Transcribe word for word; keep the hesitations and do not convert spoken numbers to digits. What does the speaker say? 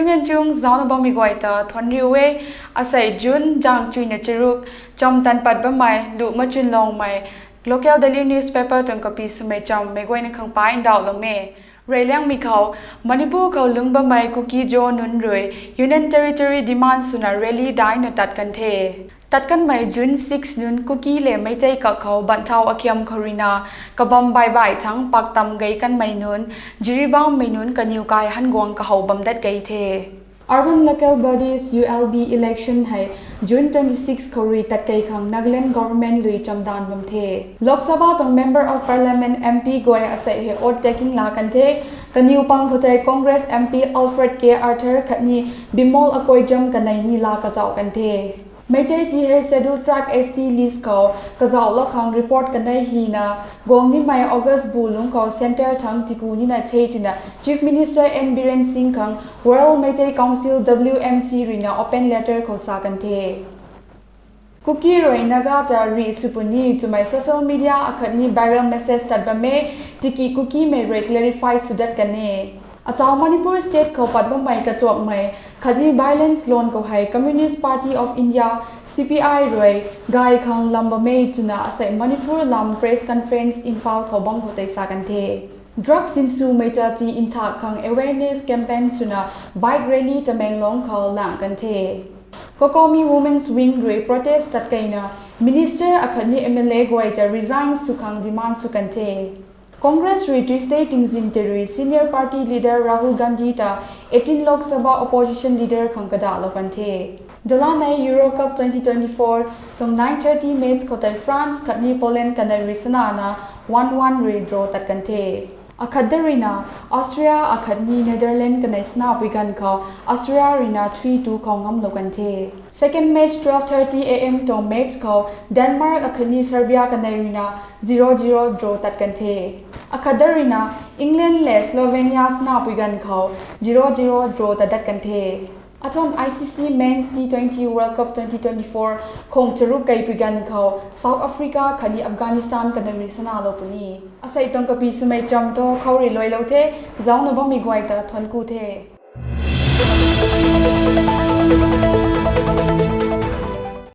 Ngan chung zaucna bammei guay ta thuanc riu e. Asei June zang chuina charuk, cham tan pat bammei lu machun longmei local daily newspaper tuang kapi swmei cham meic guayna khang pa ndauhlou e. Reyliangmei khou, Manipur khou lungc bammei Kuki-Zo nunc rui Union Territory demand swna rally daina tat kan the. Tat kanmei June six nunc Kuki le Meitei kak khou banthau akhiam khou ruina kabam baibai thangc pak tam gei kanmei nunc, Jiribam mei nunc kaniw kai han guang kahow bam dat gei the. Urban Local Bodies, U L B election hei June twenty six khou rui tat kei khang Nagaland government lui chamdan bam the. Lok Sabha tuang Member of Parliament, M P guay asei hei oath taking laa kan the. Kaniw pang khou tei Congress M P Alfred K Arthur khatni Bimol Akoijam kanei ni laa kazauh kan the. Meitei ti hei Scheduled Tribe S T list khou kazauhlou khang report kanei hina guang nimei August bu lungc khou centre thangc tiku nina the twna Chief Minister N Biren Singh khang World Meitei Council, W M C ruina open letter khou sa kan the. Kuki rui Naga ta rih sw puni twmei social media akhatni viral message tat bam e, tiki Kukimei rui clarify sw dat kan e. Atau Manipur state khou pat bammei katuakmei khatni violence lan khou hei Communist Party of India, C P I rui gay khang lam bam e twna asei Manipur lam press conference Imphal khou bam khou tei sa kan the. Drug sinswmei ta ti nthak khang awareness campaign swna bike rally Tamenglong khou lang kan the. COCOMI Women's Wing rui protest tat keina minister akhatni M L A guay ta resign sw khang demand sw kan the. Congress rui Tuesday tingzin tei rui senior party leader Rahul Gandhi ta eighteen Lok Sabha opposition leader khang kadahlou kan the. Dalanei Euro Cup twenty twenty-four tuang nine thirty match khou tei France khatni Poland kanei rui sanana one one rui draw tat kan the. Akhat da ruina Austria akhatni Netherlands kanei sanapui ganv khou Austria ruina three two khou ngamlou kan the. Second match twelve thirty A M tuang match khou Denmark akhatni Serbia kanei ruina zero zero draw tat kan the. Akhat da ruina England le Slovenia sanapui ganv khou zero zero draw tat dat kan the. Athuan I C C Men's T twenty World Cup twenty twenty-four khang charuk keipui ganv khou South Africa khatni Afghanistan kanei rui sanalou puni. Asei tuang kapi swmei cham thu khou rui luailou the, zaucna bammei guay ta thuanc ku the.